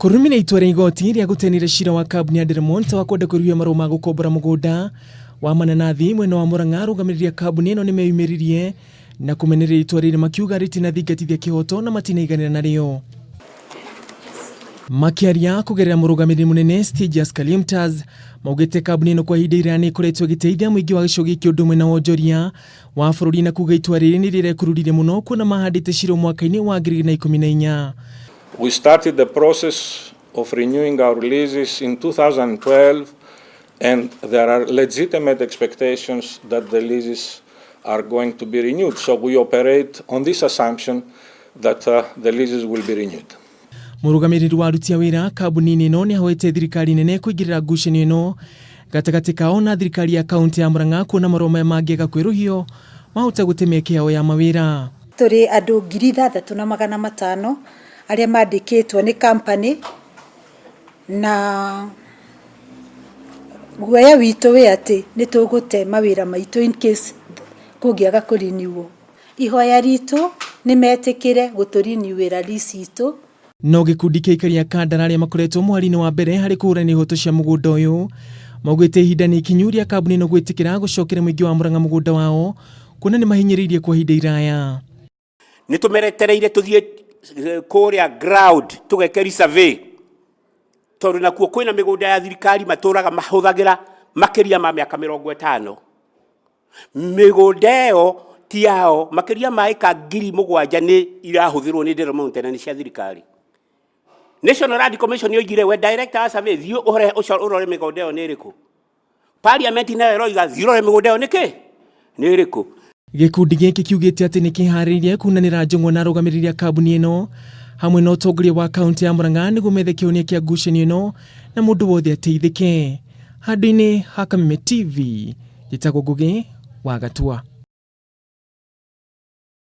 Kũrũmĩrĩra itua rĩa igoti rĩa gũtenire cira wa kambuni ya Del Monte wa kwenda kũrĩhia marũa ma gũkombora mũgũnda wa mananathi mwena wa Murang'a, arũgamĩrĩri a kambuni ĩno nĩmeyumĩririe na kũmenereria itua rĩrĩ makiuga rĩtinathingatithia kĩhoto na matinaiganĩra narĩo. Makĩaria kũgerera mũrũgamĩrĩri mũnene Stadius Kalimtaz, maugĩte kambuni ĩno kwa ihinda iraya nĩ ĩkoretwo ĩgĩteithia mũingĩ wa gĩcigo gĩkĩ ũndũ ũmwe na wonjoria wa bũrũri na kuga itua rĩrĩ nĩ rĩrekururire mũno kuona mahandĩte cira mwaka-inĩ wa 2014. We started the process of renewing our leases in 2012, and there are legitimate expectations that the leases are going to be renewed. So we operate on this assumption that the leases will be renewed. Mũrũgamĩrĩri wa aruti a wĩra kambuni-inĩ ĩno nĩ ahoete thirikari nene kũingĩrĩra ngucanio ĩno gatagatĩ kao na thirikari ya kaunti ya Murang'a kuona marũa maya mangĩaga kwerũhio mahota gũte mĩeke yao ya mawĩra. Tũrĩ andũ 6500 arĩa mandĩkĩtwo nĩ company, na guoya witũ wĩ atĩ nĩ tũgũte mawĩra maitũ in case kũngĩaga kũriniuo. Ihoya ritũ nĩ metĩkĩre gũtũriniuĩra lease itũ. No gĩkundi kĩa aikari a Kandara arĩa makoretwo mũhari-inĩ wa mbere harĩ kũhũrana ihoto cia mũgũnda ũyũ maugĩte ihinda nĩ ikinyu rĩa kambuni ĩno gwĩtĩkĩra gũcokera mũingĩ wa Murang'a mũgũnda wao kuona nĩ mahinyĩrĩirie kwa ihinda iraya. Nĩ tũmeretereire tũthiĩ kũrĩa ground tũgeke resurvey, tondũ nakuo kwĩna mĩgũnda ya thirikari matũraga mahũthagĩra makĩria ma mĩaka 50. Mĩgũnda ĩyo ti yao, makĩria ma ĩka 7,000 nĩ irahũthĩrwo nĩ Del Monte na nĩ cia thirikari. National Land Commission yoigire, we director wa survey, thiĩ ũhore ũrore mĩgũnda ĩyo nĩ ĩrĩkũ. Parliament nayo ĩroiga thiĩ ũrore mĩgũnda ĩyo nĩkĩ nĩ ĩrĩkũ. Gĩkundi gĩkĩ kiugĩte atĩ nĩ kĩharĩirie kunanĩra njũng'wa na arũgamĩrĩri a kambuni ĩno hamwe na ũtongoria wa kaunti ya Murang'a nĩguo methe kĩhonia kĩa ngucanio ĩno na mũndũ wothe ateithĩke. Handũ-inĩ ha Kameme TV, njĩtagwo Ngũgĩ wa Gatua.